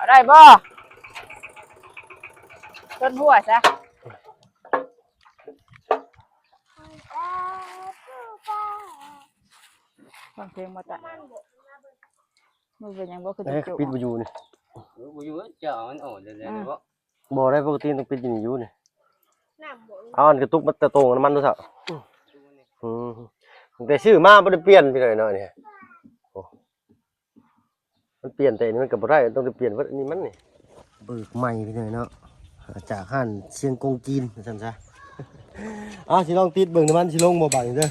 ໄດ້ບໍ່? ຕົ້ນຫົວຊະ. ຟັງເພງບໍ່ຕະ? ມັນເປັນຫຍັງບໍ່ຄືຈຸກໆ? ປິດບໍ່ຢູ່ນີ້. ເອີ ບໍ່ຢູ່ ເຈົ້າເອົາມັນອອກແລ້ວ ອືມ ເດ້ບໍ່? ບໍ່ໄດ້ ປົກກະຕິຕ້ອງປິດຢູ່ນີ້ຢູ່ນີ້. ນ້ຳບໍ່? ເອົາອັນກະຕຸກມາແຕ່ໂຕງນ້ຳມັນໂທລະສັບ. ອືມ ຕັ້ງແຕ່ຊື້ມາບໍ່ໄດ້ປ່ຽນ ພີ່ນ້ອງເນາະ ນີ້. ໂອ້ ມັນປ່ຽນແຕ່ນີ້ມັນກໍບໍ່ໄດ້ ຕ້ອງໄດ້ປ່ຽນເບິດ ອັນນີ້ມັນນີ້ ເບີກໃໝ່ພີ່ນ້ອງເນາະ ຈາກຮ້ານຊຽງກົງຈີນວ່າຊັ້ນຊະ. ເອົາ ຊິລອງຕິດເບິ່ງນ້ຳມັນຊິລົງບໍ່ບາດນີ້ເດີ.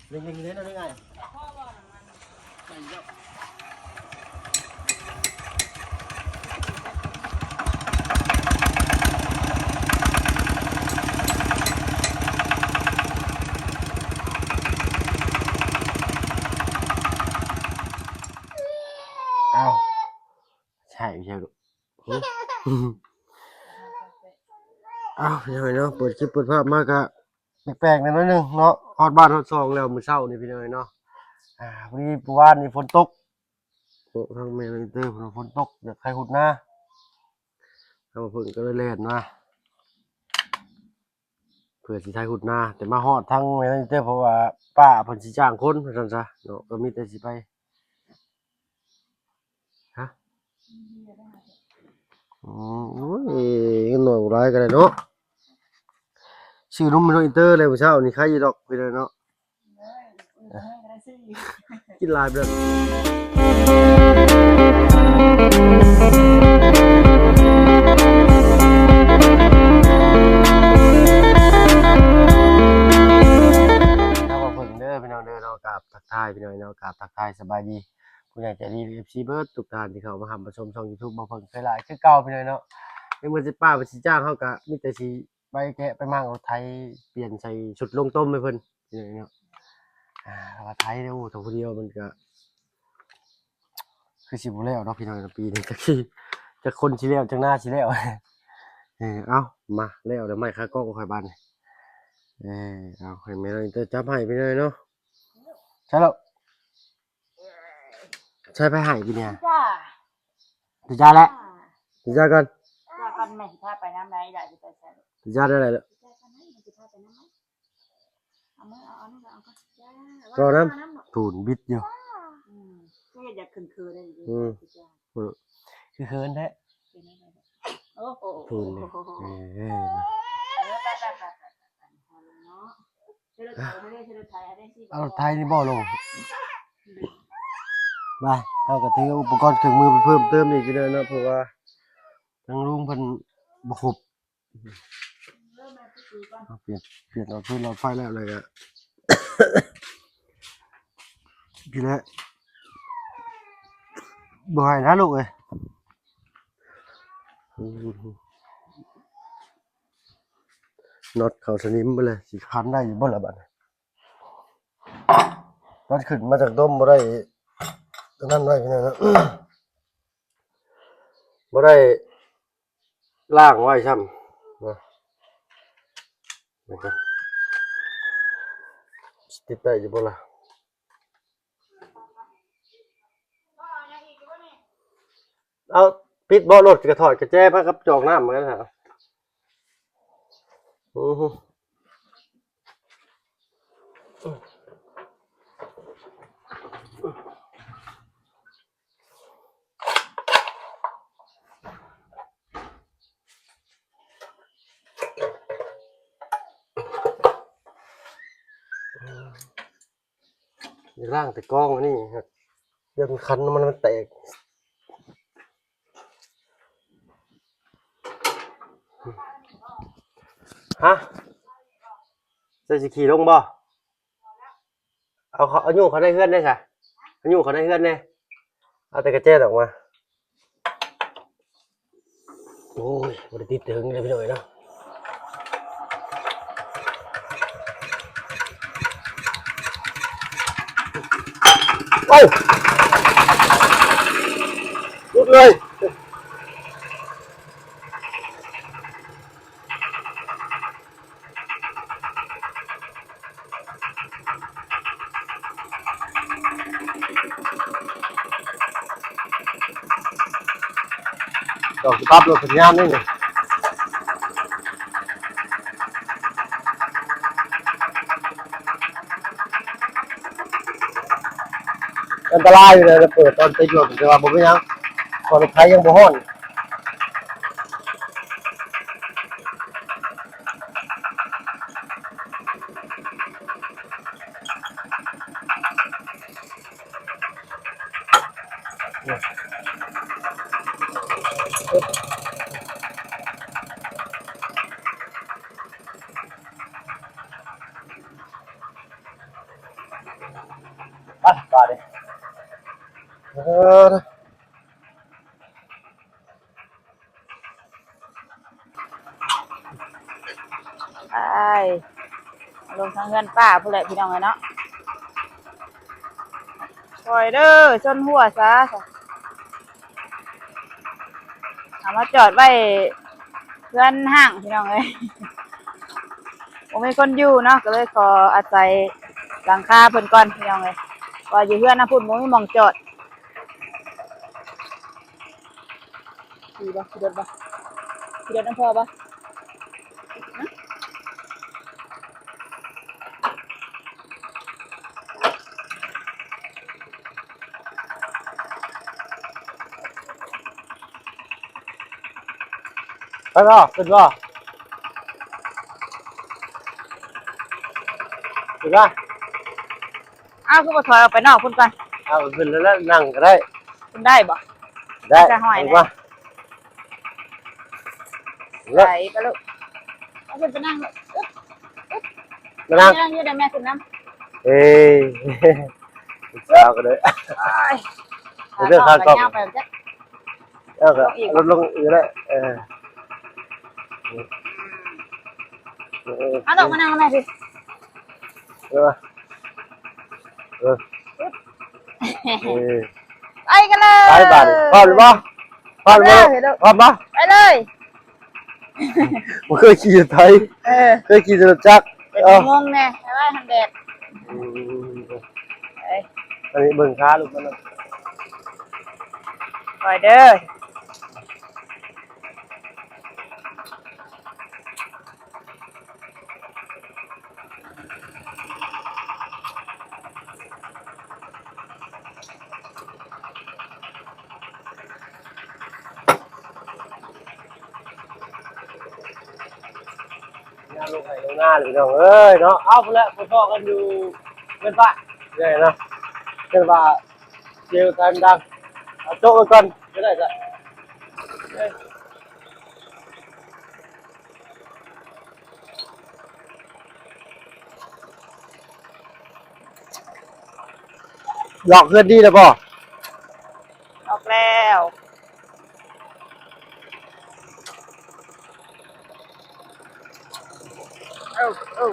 ເລັ່ງໆເດ້ນ້ອງອ້າຍ. ອ້າວ ໃຊ່ ໃຊ່ລູກ. ອ້າວ ພີ່ນ້ອງເນາະ ເປີດຄລິບເປີດພາບມາກະແປກໆແດ່ໜ້ອຍໜຶ່ງເນາະ. ຮອດບ້ານຮອດຊ່ອງແລ້ວມື້ເຊົ້ານີ້ ພີ່ນ້ອງເນາະ. ອ່າ ພໍດີມື້ວານນີ້ຝົນຕົກ ໂອ້ ທາງແມ່ນ້ອງອິນເຕີເພິ່ນວ່າຝົນຕົກ ຢາກໄຖຫຸດນາ ທາງເພິ່ນກໍເລີຍແລ່ນມາ ເພື່ອຊິໄຖຫຸດນາ ແຕ່ມາຮອດທາງແມ່ນ້ອງອິນເຕີ ເພາະວ່າປ້າເພິ່ນຊິຈ້າງຄົນວ່າຊັ້ນຊະເນາະ ກໍມີແຕ່ຊິໄປ ຮະ? ອືມ ໂອ້ຍ ເງິນໜ້ອຍບໍ່ຫຼາຍກໍໄດ້ເນາະ. ຊື້ນົມໃຫ້ນ້ອງອິນເຕີແລ້ວມື້ເຊົ້ານີ້ ໃຄຢູ່ດອກ ພີ່ນ້ອງເນາະ. ກິນຫຼາຍໄປແລ້ວ ເຮົາກໍເບິ່ງເດີພີ່ນ້ອງເດີເນາະ. ກາບທັກທາຍພີ່ນ້ອງເນາະ ກາບທັກທາຍສະບາຍດີ ຜູ້ໃຫຍ່ໃຈດີ ເອັຟຊີ ເບິດທຸກທ່ານທີ່ເຂົ້າມາຮັບມາຊົມຊ່ອງຢູທູບບ່າວເຜິ້ງຄືຫຼາຍຄືເກົ່າພີ່ນ້ອງເນາະ. ໃນເມື່ອຊິປ້າເພິ່ນຊິຈ້າງ ເຮົາກໍມີແຕ່ຊິໄປແກະໄປມ້າງລົດໄຖ ປ່ຽນໃສ່ຊຸດລົງຕົ້ມໃຫ້ເພິ່ນພີ່ນ້ອງເນາະ. ອ່າ ແຕ່ວ່າໄຖເນາະ ໂອ້ ຖ້າຜູ້ດຽວມັນກໍຄືຊິບໍ່ແລ້ວເນາະພີ່ນ້ອງເນາະ. ປີນີ້ຈັກຊິ ຈັກຄົນຊິແລ້ວ ຈັກນາຊິແລ້ວ. ເອີ ເອົ້າ ມາແລ້ວແລ້ວ ໄມ້ຂາກ້ອງຂ້ອຍບາດນີ້. ເອີ ເອົາ ໃຫ້ແມ່ນ້ອງອິນເຕີຈັບໃຫ້ພີ່ນ້ອງເນາະ. ໃຊ່ແລ້ວ. ໃຊ້ໃຜໃຫ້ກິນນີ້? ຈ້າ ຕິຈາແຫຼະ ອ່າ ຕິຈາກ່ອນ ລາກ່ອນແມ່ຊິພາໄປນຳໃດ ລາຊິໄປໃສ? ຕິຈາໄດ້ແຫຼະ ຕິຈາກ່ອນນະ ຊິພາໄປນຳໃດ? ເອົາມື ເອົາ ເອົານີ້ ເອົາກ່ອນ ຈ້າ ລໍນຳ ນຳເນາະ ປູນບິດຢູ່ ອືມ ຄືເຮັດຢາກເຂີນໆ ອືມ ຄືເຂີນແທ້ ເປັນຈັ່ງໃດ? ໂອ້ໂຫ ປູນນີ້ ເອີ ເອີ ໄປ ໄປ ໄປ ໄປ ເນາະ. ເອົາໄຖນີ້ບໍ່ລົງ ມາ ເຮົາກໍຖືອຸປະກອນເຄື່ອງມືໄປເພີ່ມເຕີມອີກເດີເນາະ ເພາະວ່າທາງລຸງເພິ່ນບໍ່ຄົບ. ເອົາ ປ່ຽນ ປ່ຽນເອົາຄືນຫຼອດໄຟແລ້ວ ແລ້ວກໍພີ້ແຫຼະ ບໍ່ໃຫ້ນະລູກເອີຍ. ນັອດເຂົ້າສະໜິມເບິດເລີຍ ຊິຂັນໄດ້ຢູ່ບໍ່ລະບາດນີ້? ມັນຂຶ້ນມາຈາກດົມບໍ່ໄດ້ ຕົວນັ້ນໄວ້ພີ່ນ້ອງເນາະ ບໍ່ໄດ້ລ້າງໄວ້ຊ້ຳນະ ນີ້ກໍຊິຕິດໄດ້ຢູ່ບໍ່ລະ? ເອົາ ປິດເບາະລົດ ກະຖອດກະແຈມາກັບຈອກນ້ຳມັນຫັ້ນ ອື ຢາກລ້າງແຕ່ກອງອັນນີ້ ຢ້ານຄັນນ້ຳມັນມັນແຕກ. ຮະ? ເຈົ້າຊິຂີ່ລົງບໍ່? ເອົາ ເອົາ ເອົາຍູ້ເຂົ້າໃນເຮືອນແດ່ຊະ ເອົາຍູ້ເຂົ້າໃນເຮືອນແດ່ ເອົາແຕ່ກະແຈອອກມາ. ໂອ້ຍ ບໍ່ໄດ້ຕິດແຕ່ເຖິງເລີຍພີ່ນ້ອງເອີຍເນາະ ໂອ້ ຫຼຸດເລີຍ. ດອກຊິປັບລົດເປັນຍາມນີ້ ອັນຕະລາຍຢູ່ເດ້ ເປີດຕອນຕິດລົດ ແຕ່ວ່າບໍ່ເປັນຫຍັງ ເພາະລົດໄຖຍັງບໍ່ຮ້ອນ. ໄປ ບາດນີ້ ເອີ ໄປ ລົງທາງເຮືອນປ້າພຸ້ນແຫຼະພີ່ນ້ອງເອີຍເນາະ. ປ່ອຍເດີ ຊົນຫົວຊະ ເອົາມາຈອດໄວ້ເຮືອນຮ້າງພີ່ນ້ອງເອີຍ ບໍ່ມີຄົນຢູ່ເນາະ ກໍເລີຍຂໍອາໄສຫຼັງຄາເພິ່ນກ່ອນພີ່ນ້ອງເອີຍ ເພາະວ່າຢູ່ເຮືອນນຳພຸ້ນບໍ່ມີໝ່ອງຈອດ. ຂີ່ບໍ່? ຂີ່ລົດບໍ່? ຂີ່ລົດນຳພໍ່ບໍ່? ໄປບໍ່? ຂຶ້ນບໍ່? ຂຶ້ນບໍ່? ອ້າວ ຄືບໍ່ຖອຍອອກໄປນອກພຸ້ນກ່ອນ? ເອົາຂຶ້ນແລ້ວ ນັ່ງກໍໄດ້. ຂຶ້ນໄດ້ບໍ່? ໄດ້ ຈະຫ້ອຍ ໄປ ໄປລູກ ເອົາຂຶ້ນໄປນັ່ງລູກ. ອຶບ ອຶບ ມານັ່ງ ມານັ່ງຢູ່ ດຽວແມ່ຂຶ້ນນຳ. ເອີຍ ສາວກໍໄດ້ ໂອ້ຍ ເລື່ອງຂາກອງ ເອົາກໍລົດລົງອີກກໍໄດ້. ເອີ ເອົາລູກມານັ່ງນຳແມ່ພີ້. ເອີ ເອີ ເອີ ໄປກັນເລີຍ ໄປບາດນີ້. ພ້ອມແລ້ວບໍ່? ພ້ອມແລ້ວບໍ່ລູກ? ພ້ອມບໍ່? ໄປເລີຍ. ບໍ່ເຄີຍຂີ່ລົດໄຖ ເອີ ເຄີຍຂີ່ແຕ່ລົດຈັກ. ເປັນ ເອົ້າ ງົງແດ່ ໄປໄວ້ຫັ້ນແດດ. ອືມ ເອີຍ ອັນນີ້ເບິ່ງຂາລູກມັນນະ ຄ່ອຍເດີ. ຍາມລົງໄຮ່ລົງນາ ພີ່ນ້ອງເອີຍເນາະ. ເອົາ ພຸ້ນແຫຼະ ໄປພໍ້ກັນຢູ່ເຮືອນປ້າເລີຍເນາະ. ເພິ່ນວ່າ ເຈີກັນດັງ ເອົາໂຈະໄວ້ກ່ອນກໍໄດ້. ລັອກເຮືອນດີແລ້ວບໍ່? ລັອກແລ້ວ. ເອີ ເອີ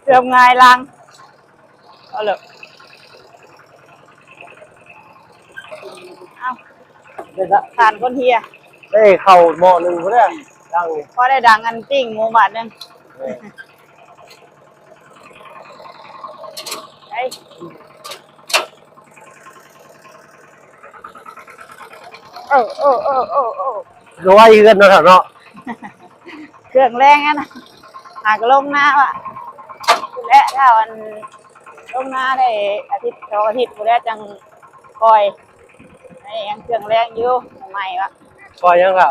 ເກືອບຫງາຍຫຼັງ. ເອົາເລີຍ ເອົ້າ ເປັນຊະ ທານຄົນເຮຍ ໄດ້ເຂົ້າໝໍ້ໜຶ່ງພຸ້ນແຫຼະ ດັງນີ້ ພໍໄດ້ດັງອັນປີ້ງໝູບາດໜຶ່ງ. ເອີ ໄປ ເອີ ເອີ ເອີ ເອີ ເອີ ໄວເຮືອນເນາະເນາະ. ເຄື່ອງແລງຫັ້ນນະ ຫາກໍລົງນາວະ ພຸ້ນແຫຼະ ຖ້າອັນລົງນາໄດ້ອາທິດສອງອາທິດພຸ້ນແຫຼະ ຈັ່ງຄ່ອຍ ໃຫ້ຫຍັງເຄື່ອງແລງຢູ່ໃໝ່ວະ. ຄ່ອຍຫຍັງລະ?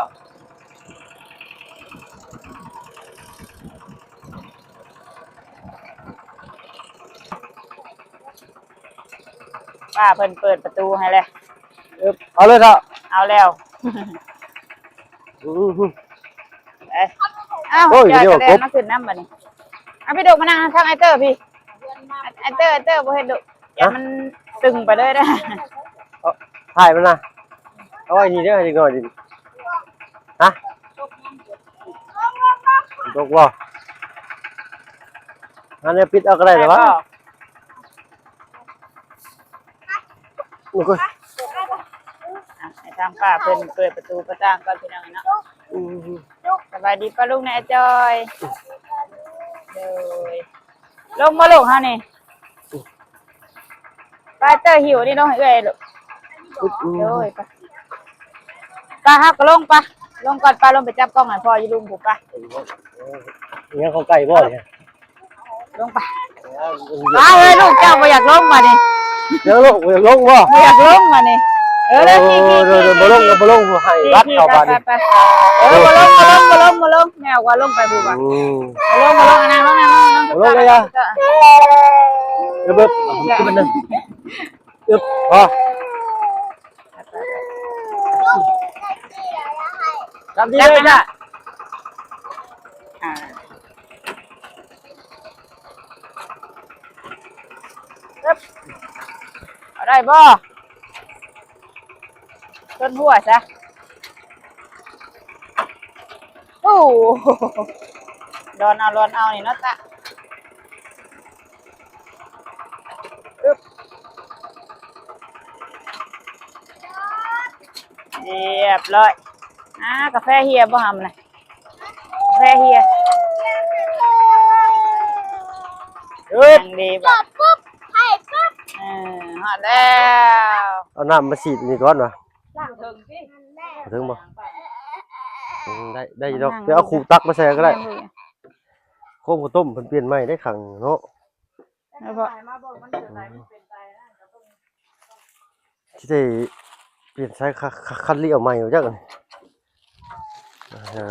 ປ້າເພິ່ນເປີດປະຕູໃຫ້ແລ້ວ. ເອີ ເອົາເລີຍເທາະ ເອົາແລ້ວ. ອື ເອີ ເອົ້າ ໂອ້ຍ ຈອຍກໍແລ່ນມາຂຶ້ນນຳບັດນີ້. ເອົາ ພີ່ດຸກມານັ່ງທາງອ້າຍເຕີພີ້. ອ້າຍເຕີ ອ້າຍເຕີບໍ່ເຮັດດຸ ຢ້ານມັນຕຶງໄປເລີຍເດີ. ເອົາ ຖ່າຍມັນນະ ເອົາໄວ້ນີ້ເດີ ເດັກນ້ອຍນີ້. ຮະ? ຕົກບໍ່? ຫາແນວປິດເອົາກໍໄດ້ລະວະ. ໂອ້ຍ ອ່ະ ໃຫ້ທາງປ້າເພິ່ນເປີດປະຕູປະຕ່າງກ່ອນ ພີ່ນ້ອງເນາະ. ອືມ ສະບາຍດີປ້າລຸງແດ່ ຈອຍ. ໂດຍ. ລົງມາລູກເຮົານີ້ ໄປເຕີຫິວນີ້ລົງໃຫ້ເອື້ອຍລູກ. ໂອ້ຍ ໄປ ໄປ ເຮົາກໍລົງໄປ ລົງກ່ອນ ໄປ ລົງໄປຈັບກ້ອງໃຫ້ພໍ່ຢູ່ລຸ່ມພຸ້ນໄປ. ຍັງເຂົ້າໃກ້ບໍ່ນີ້? ລົງໄປ. ອ້າວ ເອີຍ ລູກເຈົ້າບໍ່ຢາກລົງບາດນີ້. ຍັງລູກບໍ່ຢາກລົງບໍ່? ບໍ່ຢາກລົງບາດນີ້. ເອີ ໂອ້ ຂີ່ໆໆ ບໍ່ລົງກໍບໍ່ລົງ ໃຫ້ລັດເຂົ້າບາດນີ້. ໄປໆໆ ເອີ ບໍ່ລົງ ບໍ່ລົງ ບໍ່ລົງ ບໍ່ລົງ ແມ່ວ່າລົງໄປບໍ່ວ່າ. ອືມ ບໍ່ລົງ ບໍ່ລົງ ນັ່ງລົງ ນັ່ງລົງ ບໍ່ລົງກໍຢ່າ. ເອີ ເບິ່ງ ຂຶ້ນມາໜຶ່ງ. ອຶບ ພໍ ຈັບດີເລີຍຈ້ະ. ອ່າ ອຶບ ເອົາໄດ້ບໍ່? ຊົນຫົວຊະ. ໂອ້ ລອນເອົາ ລອນເອົານີ້ເນາະຕະ. ອຶບ ຮຽບຮ້ອຍ. ອ່າ ກາແຟເຮຍບໍ່ຫຳນະ? ກາແຟເຮຍ. ອຶບ ຍັງດີບໍ່? ເອີ ຮອດແລ້ວ. ເອົານ້ຳມາສີດນີ້ກ່ອນວະ. ລ້າງເທິງຕິ ເທິງບໍ່? ອືມ ໄດ້ ໄດ້ຢູ່ດອກ. ໄປເອົາຄູຕັກມາໃສ່ກໍໄດ້. ໂຄມເຂົ້າຕົ້ມເພິ່ນປ່ຽນໃໝ່ໄດ້ຂັງເນາະ. ແລ້ວບໍ່? ອືມ ຊິໄດ້ປ່ຽນສາຍຄະ ຄະ ຄັນລີເອົາໃໝ່ບໍ່ຈັກອັນນີ້. ອ່າ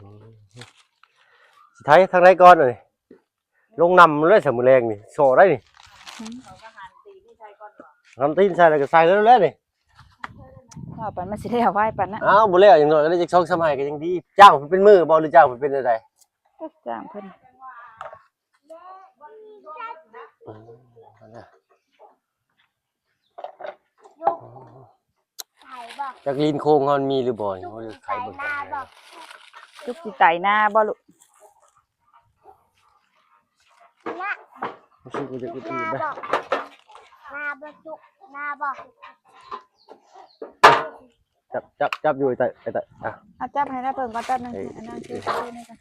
ອືມ ຊິໄຖທາງໃດກ່ອນອັນນີ້? ລົງນຳເລີຍຊະມື້ແລງນີ້ ສໍ້ໄດ້ນີ້. ອືມ ຫັນຕີນໃສ່ແລ້ວກໍໃສ່ເລີຍແຫຼະນີ້. ວ່າໄປມັນຊິແລ້ວໄວປານນັ້ນ. ອ້າວ ບໍ່ແລ້ວ ຢ່າງໜ້ອຍກໍໄດ້ຈັກສອງສາມໄຮ່ກໍຍັງດີ. ຈ້າງເພິ່ນເປັນມື້ບໍ່ ຫຼືຈ້າງເພິ່ນເປັນແນວໃດ? ຈ້າງເພິ່ນ. ອືມ ນັ້ນນະ. ຈັກລີນໂຄງເຮົາມີຫຼືບໍ່ນີ້ ເຮົາໄປໄຂເບິ່ງກ່ອນ. ຈຸກຊິໄຖນາບໍ່ລູກ? ນາ ຮູ້ສຶກວ່າຈະອຶດໆ ນາ ໄດ໋ ບໍ່ ນາບໍ່ຈຸກ ນາບໍ່. ຈັບ ຈັບ ຈັບຢູ່ໄອ້ຕາຍ ໄອ້ຕາຍ ອ່ະ ເອົາຈັບໃຫ້ນາເພິ່ນກ່ອນແປັບໜຶ່ງ. ເອີ ອັນນັ້ນຄື ເອີ ຄືນີ້ກ່ອນ.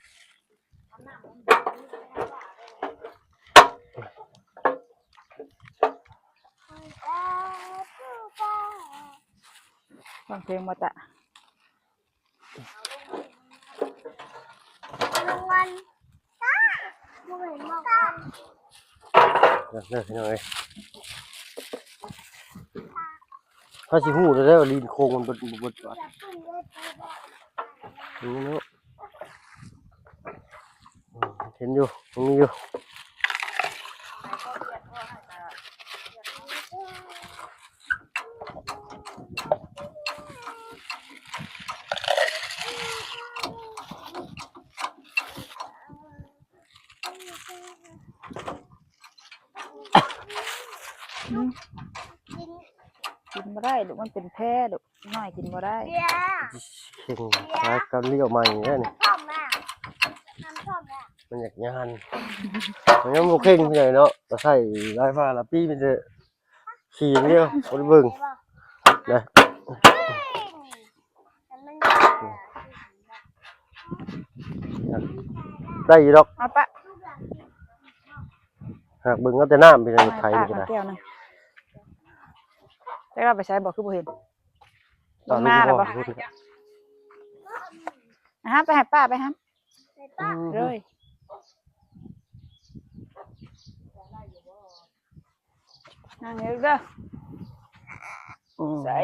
ຟັງເພງບໍ່ຕະ? ເດີ ເດີ ພີ່ນ້ອງເອີຍ ເຮົາຊິຮູ້ແລ້ວເດີ ວ່າລີນໂຄງມັນເບິດບໍ່ເບິດ. ນີ້ເນາະ ເຫັນຢູ່ ມັນມີຢູ່. ອືມ ກິນບໍ່ໄດ້ລູກ ມັນເປັນແພ້ລູກ ນ້ອຍກິນບໍ່ໄດ້. ເຄັ່ງ ຂາຍກັນລ້ຽວໃໝ່ແລ້ວນີ້ ມັນຢາກຍ່ານ ມັນຍັງບໍ່ເຄັ່ງເທົ່າໃດເນາະ. ກໍໃຊ້ຫຼາຍຟ້າຫຼາຍປີ ມີແຕ່ ຂີ້ດຽວ ບໍ່ໄດ້ເບິ່ງນະ. ໄດ້ຢູ່ດອກ ເອົາປະ ຫາກເບິ່ງເອົາແຕ່ນ້ຳ ເປັນໄຖນີ້ກໍໄດ້. ແຕ່ວ່າໄປໃສບໍ່ ຄືບໍ່ເຫັນ ລົງມາແລ້ວບໍ່? ອາຫາ ໄປໃຫ້ປ້າ ໄປຫາ ເລີຍ. ນັ່ງເດີ ອືມ ໃສ່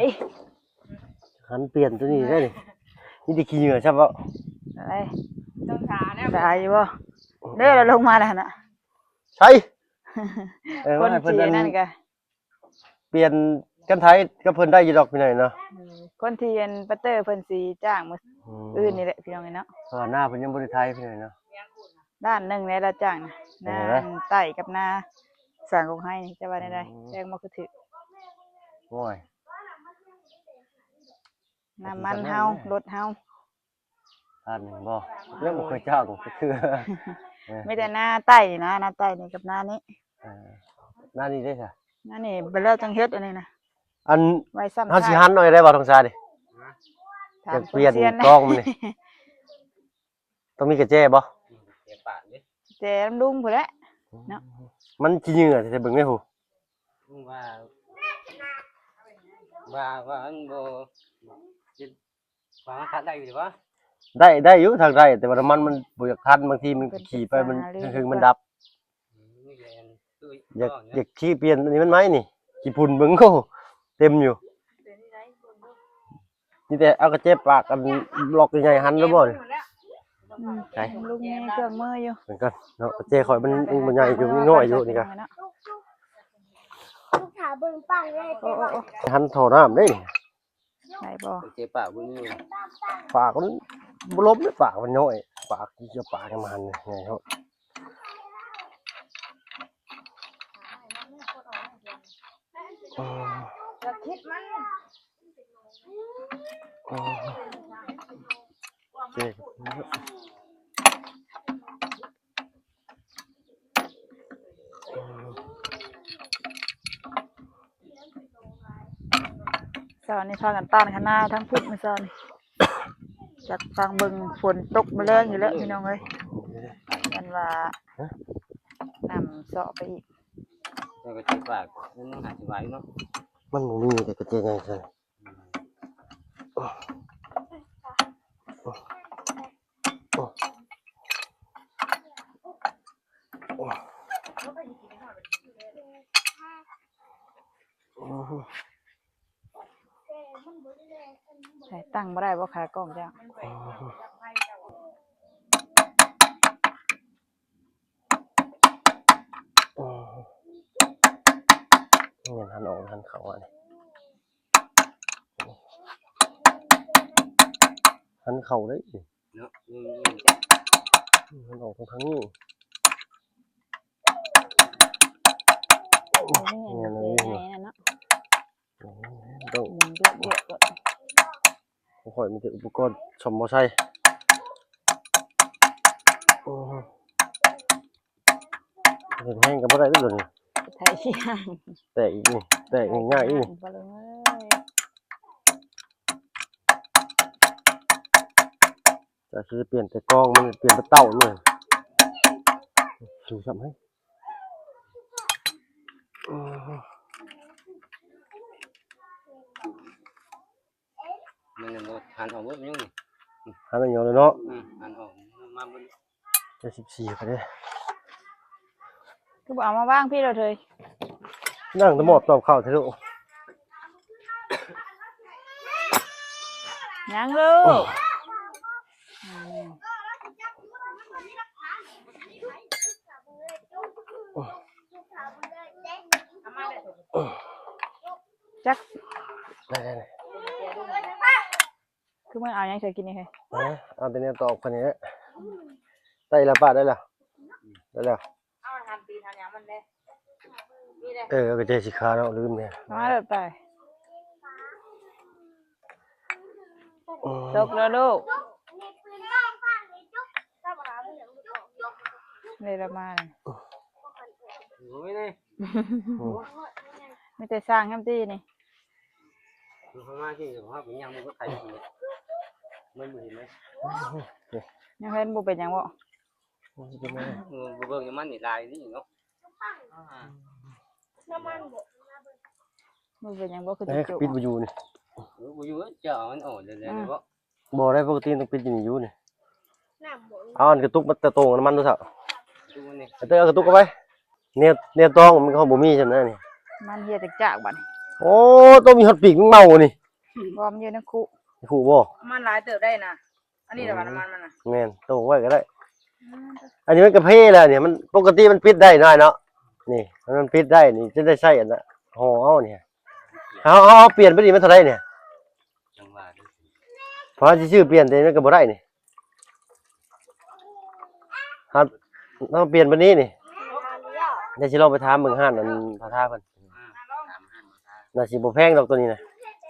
ຫັນປ່ຽນຕົວນີ້ໄດ້ນີ້ ມີແຕ່ຂີ້ເຫຍື້ອຊ້ຳເນາະ. ໄດ້ ຕ້ອງທາແລ້ວ ທາຢູ່ບໍ່? ເດີ ລາວລົງມາແລ້ວຫັ້ນນະ ໃສ່ ເອີ ຄົນ ມາໃຫ້ເພິ່ນ ທີ່ ອັນ ນັ້ນກະ ປ່ຽນກັນໄຖກັບເພິ່ນໄດ້ຢູ່ດອກ ພີ່ນ້ອງເນາະ. ເອີ ຄົນທີ່ອັນປາເຕີເພິ່ນຊິຈ້າງມື້ ອືມ ອື່ນນີ້ແຫຼະ ພີ່ນ້ອງເອີຍເນາະ. ເພາະວ່າໜ້າເພິ່ນຍັງບໍ່ໄດ້ໄຖ ພີ່ນ້ອງເນາະ ລ້ານໜຶ່ງແຫຼະລາວຈ້າງນະ. ເອີ ນາໄຕ້ກັບນາສ້າງກົກໄຮນີ້ ຈະວ່າແນວໃດ? ອືມ ແພງບໍ່ ຄືຖືກ? ໂອ້ຍ ນ້ຳມັນເຮົາ ລົດເຮົາ. ລ້ານໜຶ່ງບໍ່? ຍັງບໍ່ເຄີຍຈ້າງຈັກເທື່ອ. ເອີ ມີແຕ່ນາໃຕ້ນີ້ນະ ນາໃຕ້ນີ້ກັບນານີ້. ເອີ ນານີ້ເດ້ຊະ? ນານີ້ໄປແລ້ວຈັ່ງເຮັດອັນນີ້ນະ. ອັນ ໄວ້ຊ້ຳ ເຮົາຊິຫັນເອົາໄດ້ບໍ່ ທອງຊານີ້? ຢາກປ່ຽນກອງມັນນີ້ ຕ້ອງມີກະແຈບໍ່? ອືມ ກະແຈປາດ. ແຈນຳລຸງພຸ້ນແຫຼະ ເນາະ ມັນຂີ້ເຫຍື້ອແທ້ໆ ເບິ່ງແດ່ພຸ້ນ ລຸງວ່າ ວ່າ ວ່າມັນບໍ່ ວ່າມັນຂັດໄດ້ຢູ່ບໍ່? ໄດ້ ໄດ້ຢູ່ ທາງໄດ້ ແຕ່ວ່ານ້ຳມັນມັນບໍ່ຢາກທັນ ບາງທີມັນຂີ່ໄປມັນ ເພິ່ນເຮັດ ເຖິງມັນດັບ ອືມ ນີ້ແຫຼະ ຢາກ ຢາກຂີ່ປ່ຽນອັນນີ້ມັນໃໝ່ນີ້ ຂີ້ຝຸ່ນເບິ່ງ ໂອ້ ເຕັມຢູ່. ມີແຕ່ເອົາກະແຈປາກອັນລັອກໃຫຍ່ໆຫັ້ນແລ້ວບໍ່ນີ້? ອືມ ໃສ? ລຸງມີເຄື່ອງມືຢູ່ ເບິ່ງກ່ອນເນາະ ກະແຈຂ້ອຍມັນ ມັນບໍ່ໃຫຍ່ຢູ່ ມັນນ້ອຍຢູ່ນີ້ກະ ລູກສາວເບິ່ງປາກເລີຍ ໂອ້ ໂອ້ ໂອ້ ຫັ້ນທໍ່ນ້ຳເດ້ນີ້ ໄດ້ບໍ່? ກະແຈປາກບໍ່ມີ ປາກມັນບໍ່ລົມເດ້ ປາກມັນນ້ອຍ ປາກ ປາກມັນໃຫຍ່ໂພດ. ອືມ ຢ່າຄິດມັນ ອືມ ເຈັບ ເຊົ້ານີ້ພາກັນຕານຄະນ້າທາງພຸ້ນມື້ເຊົ້ານີ້ ຈັກຟັງເບິ່ງຝົນຕົກມາແລງຢູ່ແລ້ວພີ່ນ້ອງເອີຍ ແມ່ນວ່າ ຮະ? ນ້ຳເຊາະໄປອີກ ແຕ່ກະເຈັບປາກ ມັນຫາຊິໄຫວເນາະ ມັນບໍ່ມີແຕ່ກະເຈັບໃຫຍ່ຊັ້ນ ອືມ ໃສ່ຕັ້ງບໍ່ໄດ້ບໍ່ຂາກ້ອງເຈົ້າ? ແມ່ນ ຫັນອອກຫັນເຂົ້າອັນນີ້ ຫັນເຂົ້າເດ້ ເນາະ ມັນອອກທາງນີ້ ໂອ້ຍ ແມ່ນ ແມ່ນເລີຍ ໃຫຍ່ໆ ເນາະ ຕ້ອງ ໝູນເຍອະໆ ໂລດ ຂອງຂ້ອຍມີແຕ່ອຸປະກອນສ້ອມມໍໄຊ ໂອ້ ເຮັດແຮງກໍບໍ່ໄດ້ເດ້ໂຕນີ້ ໄຖຊິຫາງ ແຕກອີກນີ້ ແຕກງ່າຍໆອີກນີ້ ປະລຸງເອີຍ ຈະຊິປ່ຽນແຕ່ກອງ ມັນປ່ຽນແຕ່ເຕົ້າເລີຍ ສູງຊ້ຳເຮີ້ຍ ອືມ ມັນຍັງບໍ່ຫັນອອກເບິດຍັງນີ້ ຫັນອອກເລີຍເນາະ ອືມ ຫັນອອກມາເບິດ ເຈັດສິບສີ່ ພະເດ້ ຄືບໍ່ເອົາມາວາງພີ້ໂລດເຮີ້ຍ ນັ່ງແຕ່ໝອບຕອບເຂົ້າແທ້ລູກ ຍັງລູກ ໂອ້ຍ ອືມ ຈັກ ໄດ້ໆ ຄືມັນເອົາຫຍັງໃສ່ກິນນີ້ເຮີ້ຍ ເອົາແຕ່ແນວຕອກເພິ່ນນີ້ແຫຼະ ໄດ້ລະປ້າ ໄດ້ລະ ໄດ້ລະ ເອົາຫັນຕີນຫັນຫຍັງມັນແດ່ ເອີ ກະແຈສີຂາວເນາະ ລືມແດ່ ມາເລີຍໄປ ອືມ ຕົກແລ້ວລູກ ເລີຍລະມາ ໂອ້ຍ ນີ້ ອືມ ມີແຕ່ສ້າງແຮມຕີນີ້ ເຮົາມາທີ່ເຮົາໄປຍ່າງມັນກໍໄຄຢູ່ນີ້ ມັນບໍ່ເຫັນເລີຍ ຍັງເຫັນບໍ່ເປັນຫຍັງບໍ່? ມັນຊິເປັນຫຍັງ? ເອີ ບໍ່ເບິ່ງນ້ຳມັນນີ້ຫຼາຍນີ້ເນາະ ນ້ຳມັນບໍ່? ບໍ່ເປັນຫຍັງບໍ່? ຄື ເອີ ປິດບໍ່ຢູ່ນີ້ ເອີ ບໍ່ຢູ່ ເຈົ້າເອົາມັນອອກແລ້ວ ອືມ ເນາະ ບໍ່ໄດ້ ປົກກະຕິຕ້ອງປິດຢູ່ນີ້ຢູ່ນີ້ ນ້ຳບໍ່ ເອົາອັນກະຕຸກມາແຕ່ໂຕງນ້ຳມັນດູຊະ ກະຕຸກມັນນີ້ ເອົາກະຕຸກເຂົ້າໄປ ແນວ ແນວຕອງມັນກໍບໍ່ມີຊັ້ນນະນີ້ ມັນເຮັດຈັກຈາກບັດນີ້ ໂອ້ ຕ້ອງມີຮອດປີກແມງເມົານີ້ ບໍ່ ມັນຢູ່ໃນຄຸ ໃນຄຸບໍ່? ມັນຫຼາຍເຕີບໄດ້ນະ ອັນນີ້ລະວ່ານ້ຳມັນມັນນະ ແມ່ນ ໂຕງໄວ້ກໍໄດ້ ອືມ ອັນນີ້ມັນກະເພແລ້ວນີ້ ມັນປົກກະຕິມັນປິດໄດ້ນ້ອຍເນາະ ນີ້ ມັນປິດໄດ້ນີ້ ຈະໄດ້ໃຊ້ອັນນະ ຫໍ່ເອົານີ້ ເຮົາ ເຮົາ ເຮົາປ່ຽນໄປນີ້ມັນເທົ່າໃດນີ້? ຈັ່ງວ່າ ເຮົາຊິຊື້ປ່ຽນແຕ່ມັນກໍບໍ່ໄດ້ນີ້ ເຮົາ ເຮົາປ່ຽນໄປນີ້ນີ້ ດຽວຊິລອງໄປຖາມເບິ່ງຮ້ານອັນພາທາເພິ່ນ ອືມ ໜ້າຊິບໍ່ແພງດອກໂຕນີ້ນະ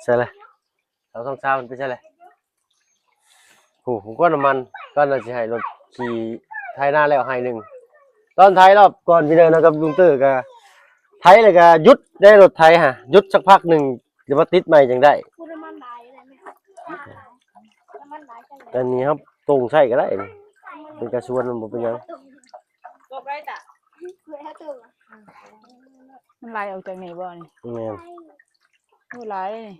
ໃສ່ລະ ສອງສາມພັນໄປໃສ່ລະ ໂອ້ ຜູ້ກ້ອນນ້ຳມັນ ກ່ອນໜ້າຊິໃຫ້ລົດຂີ່ໄຖນາແລ້ວໄຮ່ໜຶ່ງ ຕອນໄຖລອບກ່ອນພີ່ນ້ອງນະ ກັບລຸງເຕີກະໄຖແລ້ວກະຢຸດໄດ້ ລົດໄຖຫະ ຢຸດສັກພັກໜຶ່ງ ດຽວມາຕິດໃໝ່ຈັ່ງໄດ້ ນ້ຳມັນຫຼາຍແລ້ວແມ່ ນ້ຳມັນຫຼາຍຈັ່ງໃດ ອັນນີ້ເຮົາຕົງໃຊ້ກໍໄດ້ ເປັນກາຊວນມັນບໍ່ເປັນຫຍັງ ມັນໄຫຼອອກຈາກນີ້ບໍ່ນີ້? ແມ່ນ. ໂອ້ ຫຼາຍເດ້ນີ້.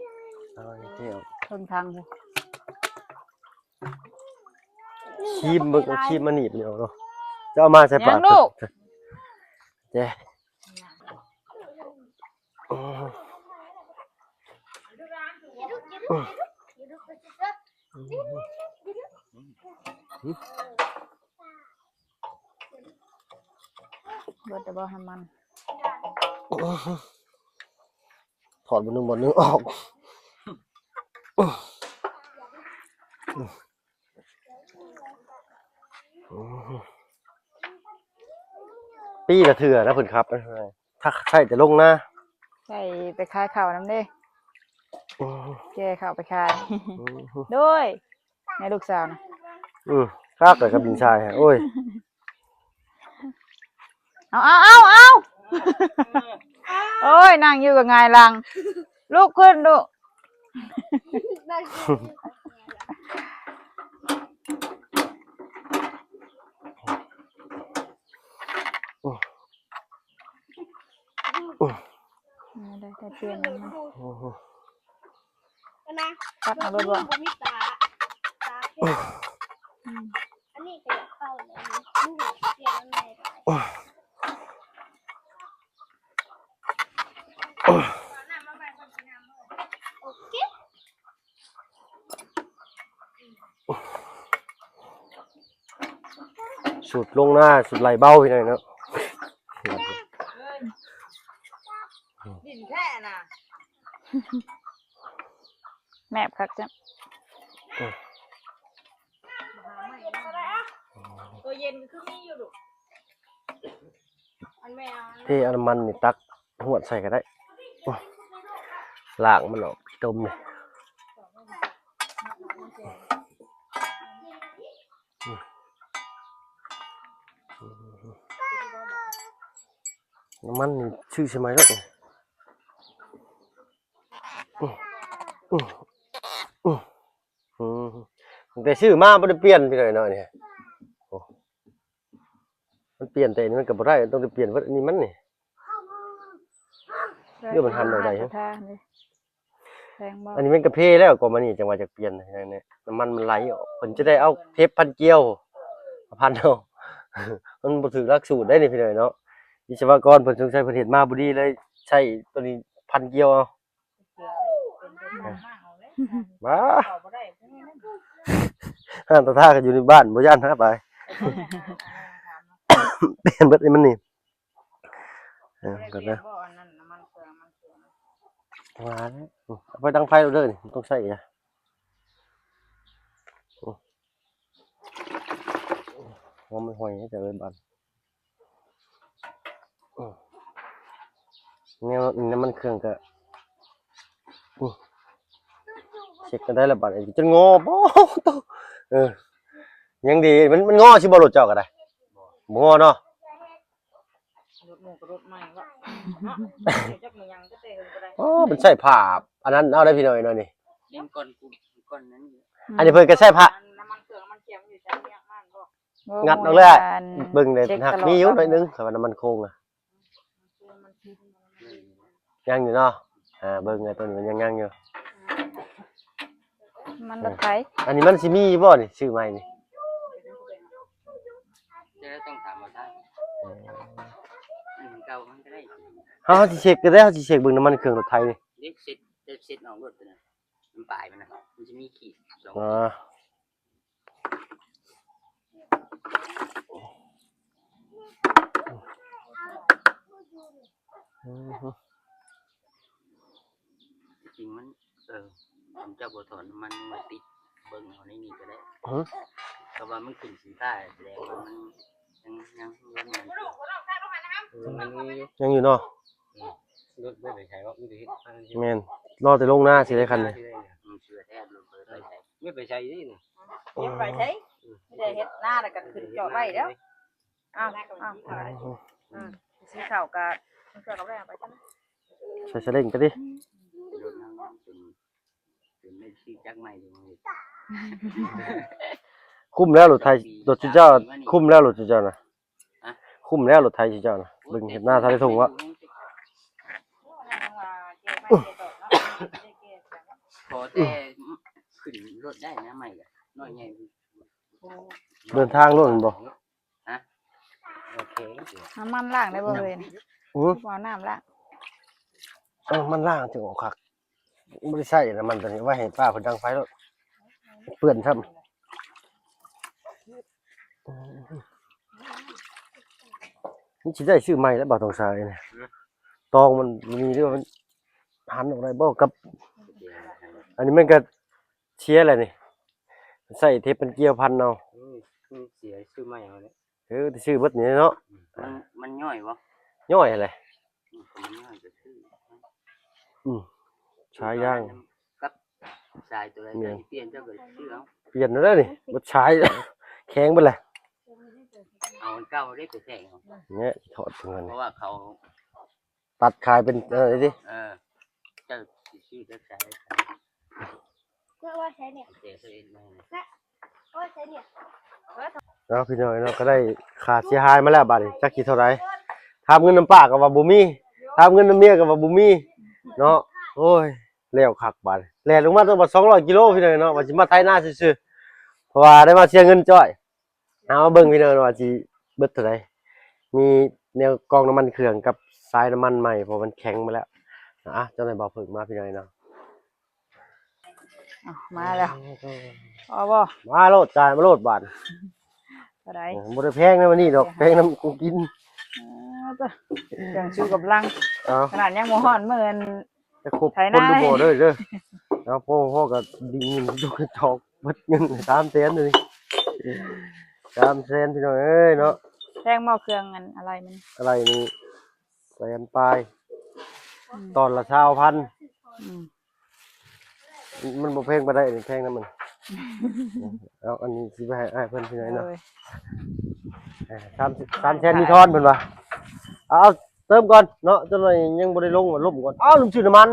ເອົາອັນນີ້ອອກ. ເທິງຖັງພຸ້ນ. ຄີມເບິ່ງ ເອົາຄີມມາໜີບນີ້ອອກເນາະ. ຈະເອົາມາໃສ່ປາກ. ຫຍັງລູກ? ແຈ. ເບິດແລ້ວບໍ່ ນ້ຳມັນ? ຖອດບ່ອນໜຶ່ງ ບ່ອນໜຶ່ງອອກ. ປີລະເທື່ອນະເພິ່ນຂັບ. ຖ້າໃຊ້ແຕ່ລົງນາ ໃຊ້ໄປຂາຍເຂົ້ານຳເດ້. ແກ່ເຂົ້າໄປຂາຍ. ໂດຍ ໃນລູກສາວນະ. ອື ຄັກກັບບິນຊາຍ. ໂອ້ຍ ເອົາ ເອົາ ເອົາ ເອົາ. ໂອ້ຍ ນັ່ງຢູ່ກໍຫງາຍຫຼັງ. ລຸກຂຶ້ນລູກ. ໄດ້ ໄດ້ປ່ຽນແລ້ວນະ. ຕັດເອົາໂລດບໍ່? ບໍ່ມີຕາ ຕາແຂງ. ອືມ ອັນນີ້ກໍຢາກເປົ່າແລ້ວນີ້ ລູກເປ່ຽນອັນໃໝ່ກໍໄດ້. ໂອເຄ. ສູດລົງນາ ສູດໄຫຼເບົາ ພີ່ນ້ອງເນາະ. ດິນແທ້ນະ. ແມບຄັກຈ້ະ. ໂຕເຢັນກໍຄືມີຢູ່ລູກ. ເທເອົານ້ຳມັນນີ້ຕັກຫວດໃສ່ກໍໄດ້. ລ້າງມັນອອກ ຕົ້ມນີ້. ນ້ຳມັນນີ້ຊື້ໃສ່ໃໝ່ໂລດ. ອືມ ຕັ້ງແຕ່ຊື້ມາບໍ່ໄດ້ປ່ຽນ ພີ່ນ້ອງເນາະ ນີ້. ໂອ້ ມັນປ່ຽນແຕ່ອັນນີ້ມັນກໍບໍ່ໄດ້ ຕ້ອງໄດ້ປ່ຽນເບິດອັນນີ້ມັນນີ້. ເອີ ມັນຫັນອອກໄດ້. ແພງບໍ່? ອັນນີ້ມັນກະເພແລ້ວ ກໍມານີ້ຈັ່ງວ່າຈະປ່ຽນ. ນ້ຳມັນມັນໄຫຼອອກ ເພິ່ນຈະໄດ້ເອົາເທບພັນກ່ຽວ ພັນເອົາ. ມັນບໍ່ຖືກຫຼັກສູດໄດ໋ນີ້ ພີ່ນ້ອງເນາະ. ວິສະວະກອນເພິ່ນສົງໄສເພິ່ນເຮັດມາບໍ່ດີ ເລີຍໃຊ້ໂຕນີ້ພັນກ່ຽວເອົາ. ບ້າ ຮ້ານຕາທາກໍຢູ່ໃນບ້ານ ບໍ່ຢ້ານຫາໄປ. ປ່ຽນເບິດໃຫ້ມັນນີ້. ເອີ ກໍໄດ້ ວ່າແລ້ວ ເອົາໄປດັງໄຟໂລດເດີ ນີ້ບໍ່ຕ້ອງໃຊ້ກະ. ຫົວມັນຫ້ອຍເດີບາດ. ແນວນ້ຳມັນເຄື່ອງກະ ເຊັກກັນໄດ້ລະບາດນີ້ ຈົນງໍ. ໂອ້ໂຕ ເອີ ຍັງດີ ມັນ ມັນງໍຊິບໍ່ ລົດເຈົ້າກໍໄດ້? ບໍ່ງໍເນາະ. ລົດໝູ່ກັບລົດໃໝ່ເນາະ. ຈັກມີຫຍັງກໍແຕ່ເຫິງກໍໄດ້. ໂອ້ ມັນໃຊ້ຜ້າອັນນັ້ນເອົາໄດ້ພີ່ນ້ອງເອີຍເນາະນີ້. ເປັນກ້ອນ ກ້ອນນັ້ນ. ອັນນີ້ເພິ່ນກໍໃຊ້ຜ້າ ນ້ຳມັນເຄື່ອງ ນ້ຳມັນເຄັມຢູ່ໃສ ຍັກມັນບໍ່? ງັດອອກແລ້ວ ເບິ່ງເດ້ ຫັກມີຢູ່ໜ້ອຍໜຶ່ງ ຄຳວ່ານ້ຳມັນໂຄງນະ. ຍັງຢູ່ເນາະ. ອ່າ ເບິ່ງ ໂຕນີ້ມັນຍັງ ຍັງຢູ່. ມັນລົດໄຖ. ອັນນີ້ມັນຊິມີຢູ່ບໍ່ນີ້ ຊື້ໃໝ່ນີ້? ຈະຕ້ອງຖາມວ່າ ເອີ ອັນເກົ່າມັນກໍໄດ້. ເຮົາ ເຮົາຊິເຊັກກໍໄດ້ ເຮົາຊິເຊັກເບິ່ງນ້ຳມັນເຄື່ອງລົດໄຖນີ້. ເຊັກ ເຊັກອອກລົດຕົວນັ້ນ ມັນປາຍມັນນະ ມັນຈະມີຂີດສອງ. ອ່າ ອືຮຶ ທີ່ຈິງມັນ ເອີ ຄັນເຈົ້າບໍ່ຖອນນ້ຳມັນ ມາຕິດເບິ່ງເອົາໃນນີ້ກໍໄດ້. ຫື ກໍວ່າມັນຂຶ້ນສີຟ້າ ແສດງວ່າມັນຍັງ ຍັງ ຍັງ ມັນມີຢູ່ ຍັງຢູ່ເນາະ. ອືມ ລົດບໍ່ໄປໃສເນາະ ມີແຕ່ເຮັດທາງ. ແມ່ນ ລໍແຕ່ລົງນາຊິໄດ້ຄັນນີ້. ອືມ ເຊື່ອແທ້ ລົດບໍ່ໄປໃສ ໄປໃສນີ້ນະ. ເກັບໄວ້ໃສ ມີແຕ່ເຮັດນາແລ້ວກໍຂຶ້ນຈອດໄວ້ແລ້ວ. ອ້າວ ອ້າວ ອືມ ຊື້ເຂົ້າກໍ ເຂົ້າກໍບໍ່ໄດ້ເອົາໄປຊັ້ນ ໃສ່ສະເລັງໄປຕິ. ລົດນາງ ຄຸ້ມແລ້ວລົດໄຖ ລົດເຈົ້າ ຄຸ້ມແລ້ວລົດເຈົ້ານະ. ຫະ ຄຸ້ມແລ້ວລົດໄຖເຈົ້ານະ. ເບິ່ງເຮັດນາທາງໃນທົ່ງວະ. ຂອແຕ່ຂຶ້ນລົດໄດ້ນະ ໃໝ່ກະນ້ອຍໃຫຍ່ ເດີນທາງໂລດແມ່ນບໍ່? ຮະ? ໂອເຄ ນ້ຳມັນລ້າງໄດ້ບໍ່ເອີຍ? ຫື? ບໍ່ເອົານ້ຳລ້າງ? ເອີ ມັນລ້າງຈຶ່ງອອກຄັກ. ບໍ່ໄດ້ໃຊ້ນ້ຳມັນຕົວນີ້ ໄວ້ໃຫ້ປ້າເພິ່ນດັງໄຟໂລດ ເປື້ອນຊ້ຳ. ມັນຊິໄດ້ຊື້ໃໝ່ແລ້ວ ບ່າວທອງຊາຍນີ້ ຕອງມັນມີເດ້ ມັນຫັນອອກໄດ້ບໍ່ກັບ ອັນນີ້ມັນກະເສຍແລ້ວນີ້ ໃຊ້ເທບມັນກ່ຽວພັນເອົາ. ເອີ ມັນເສຍ ຊື້ໃໝ່ເອົາແຫຼະ. ເອີ ຊິຊື້ເບິດນີ້ເນາະ. ອືມ ມັນ ມັນຍ່ອຍບໍ່? ຍ່ອຍຫັ້ນແຫຼະ. ອືມ ມັນຍ່ອຍກະຊື້ ອືມ ສາຍຢາງ ກັບສາຍໂຕໃດ ແມ່ນ ເຈົ້າຊິປ່ຽນ ເຈົ້າກະຊື້ເອົາ. ປ່ຽນແລ້ວນີ້ ເບິດສາຍ ແຂງເບິດແຫຼະ. ເອົາອັນເກົ່າເດ້ໄປແທກເອົາ ແນ່ ຖອດເພິ່ນ ເພາະວ່າເຂົາ ຕັດຂາຍເປັນ ເອີ ນີ້ຕິ ເອີ ເຈົ້າຊິຊື້ຈັກສາຍ ເຈົ້າວ່າໃສນີ້ ເຈົ້າເອັດມາໃຫ້ ເອົາ ພີ່ນ້ອງເນາະ ກະໄດ້ຄ່າເສຍຫາຍມາແລ້ວບາດນີ້ ຈັກຊິເທົ່າໃດ. ຖາມເງິນນຳປ້າກະວ່າບໍ່ມີ ຖາມເງິນນຳເມຍກະວ່າບໍ່ມີເນາະ. ໂອ້ຍ ແລ້ວຄັກບາດນີ້ ແລ່ນລົງມາຕັ້ງວ່າສອງຮ້ອຍກິໂລ ພີ່ນ້ອງເນາະ ວ່າຊິມາໄຖນາຊື່ໆ ເພາະວ່າໄດ້ມາເສຍເງິນຈ້ອຍ. ເອົາ ມາເບິ່ງພີ່ນ້ອງວ່າຊິເບິດເທົ່າໃດ ມີແນວກອງນ້ຳມັນເຄື່ອງກັບສາຍນ້ຳມັນໃໝ່ ເພາະມັນແຂງໝົດແລ້ວ. ອ່ະ ຈັ່ງໃດ ບ່າວເພິ່ງມາ ພີ່ນ້ອງເນາະ. ເອົາ ມາແລ້ວ ເອົາ ພໍບໍ່? ມາໂລດ ຈ່າຍມາໂລດບາດ. ເທົ່າໃດ? ເອີ ບໍ່ໄດ້ແພງໃນມື້ນີ້ດອກ ແພງນຳຂອງກິນ. ເອີ ເຈົ້າ ເຄື່ອງຊູກຳລັງ ເອົາ ຂະໜາດຍັງບໍ່ຮອດມື້ ແຕ່ຄົບຄົນຫຼືບໍ່ເດີ ເດີ. ເອົາ ພໍ່ ພໍ່ກະໄດ້ຍິນ ລູກກະຈອກ ເບິດເງິນສາມແສນເລີຍ ສາມແສນ ພີ່ນ້ອງເອີຍເນາະ. ແພງບໍ່ເຄື່ອງອັນອະໄຫຼ່ມັນ? ອະໄຫຼ່ນີ້ແສນປາຍ ອືມ ຕອນລະຊາວພັນ. ອືມ ມັນບໍ່ແພງປານໃດ ອັນນີ້ແພງນຳມັນ. ເອົາ ອັນນີ້ຊິໄປໃຫ້ອ້າຍເພິ່ນ ພີ່ນ້ອງເນາະ. ເອີ ສາມ ສາມແສນມີທອນເພິ່ນວ່າ. ເອົາ ເຕີມກ່ອນເນາະ ຈັກໜ້ອຍຍັງບໍ່ໄດ້ລົງ ວ່າລົມກ່ອນ. ເອົາ ລືມຊື້ນ້ຳມັນ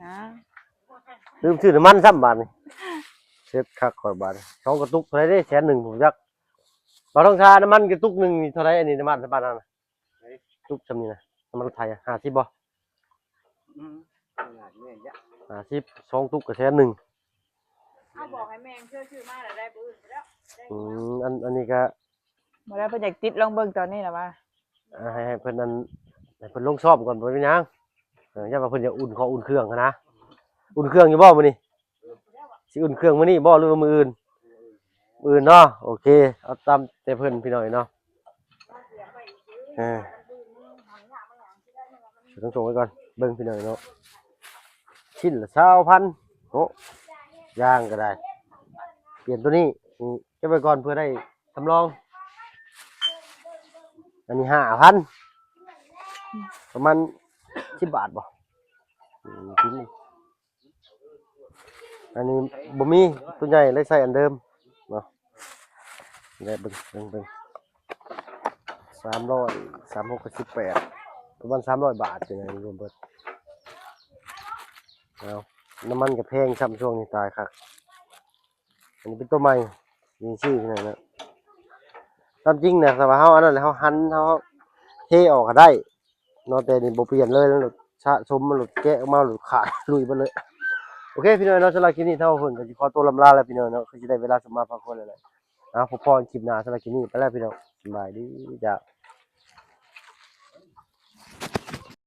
ອ່າ ລືມຊື້ນ້ຳມັນຊ້ຳບາດນີ້. ເສັດຄັກຂ້ອຍບາດນີ້ ສອງກະຕຸກເທົ່າໃດເດ້ ແສນໜຶ່ງ ບໍ່ຈັກ. ບ່າວທອງຊາ ນ້ຳມັນກະຕຸກໜຶ່ງນີ້ເທົ່າໃດ ອັນນີ້ນ້ຳມັນສະປານນັ້ນນະ? ຕຸກຊ່ຳນີ້ນະ ນ້ຳມັນລົດໄຖ ຫ້າສິບບໍ່? ອືມ ຫ້າສິບ ສອງຕຸກກະແສນໜຶ່ງ. ເອົາ ບອກໃຫ້ແມ່ເຊື່ອຊື້ມາແລ້ວ ໄດ້ມື້ອື່ນໄປແລ້ວ. ອືມ ອັນ ອັນນີ້ກະບໍ່ໄດ້ ເພິ່ນຢາກຕິດລອງເບິ່ງຕອນນີ້ລະວ່າ ອ່າ ໃຫ້ ໃຫ້ເພິ່ນນັ້ນ ໃຫ້ເພິ່ນລົງຊ້ອມກ່ອນ ບໍ່ເປັນຫຍັງ. ເອີ ຢ້ານວ່າເພິ່ນຢາກອຸ່ນເຂົ້າອຸ່ນເຄື່ອງຫັ້ນນະ. ອຸ່ນເຄື່ອງຢູ່ບໍ່ມື້ນີ້? ຊິອຸ່ນເຄື່ອງມື້ນີ້ບໍ່ ຫຼືວ່າມື້ອື່ນ? ມື້ອື່ນເນາະ. ໂອເຄ ເອົາຕາມແຕ່ເພິ່ນ ພີ່ນ້ອງເນາະ. ເອີ ຕ້ອງສົ່ງໄວ້ກ່ອນ ເບິ່ງ ພີ່ນ້ອງເນາະ. ຊິ້ນລະຊາວພັນ ໂອ້ ຢາງກະໄດ້ ປ່ຽນໂຕນີ້ ນີ້ ເກັບໄວ້ກ່ອນ ເພື່ອໄດ້ສຳລອງ. ອັນນີ້ຫ້າພັນ ປະມານສິບບາດບໍ່? ອືມ ກິນ ອັນນີ້ບໍ່ມີ ໂຕໃຫຍ່ເລີຍໃຊ້ອັນເດີມເນາະ. ແລະເບິ່ງ ເບິ່ງ ເບິ່ງ ສາມຮ້ອຍ ສາມຫົກກະສິບແປດ ປະມານສາມຮ້ອຍບາດ ຈັ່ງໃດລວມເບິດ. ເອົາ ນ້ຳມັນກະແພງຊ້ຳ ຊ່ວງນີ້ຕາຍຄັກ. ອັນນີ້ເປັນໂຕໃໝ່ ມີຊື່ນັ້ນນະ. ຕາມຈິງນະ ຖ້າວ່າເຮົາອັນນັ້ນແລ້ວ ເຮົາຫັນ ເຮົາເທອອກກະໄດ້ເນາະ ແຕ່ນີ້ບໍ່ປ່ຽນເລີຍ ລົດສະສົມ ມັນລົດແກະອອກມາ ລົດຂາດລຸຍເບິດເລີຍ. ໂອເຄ ພີ່ນ້ອງເນາະ ສຳລັບຄລິບນີ້ ທາງເພິ່ນກະຊິຂໍຕົວລຳລາແລ້ວ ພີ່ນ້ອງເນາະ ຄືຊິໄດ້ເວລາສຳມາພາຄວນແລ້ວແຫຼະ. ເອົາ ພົບພໍ້ຄລິບໜ້າ ສຳລັບຄລິບນີ້ໄປແລ້ວ ພີ່ນ້ອງ ສະບາຍດີ ຈ້າ.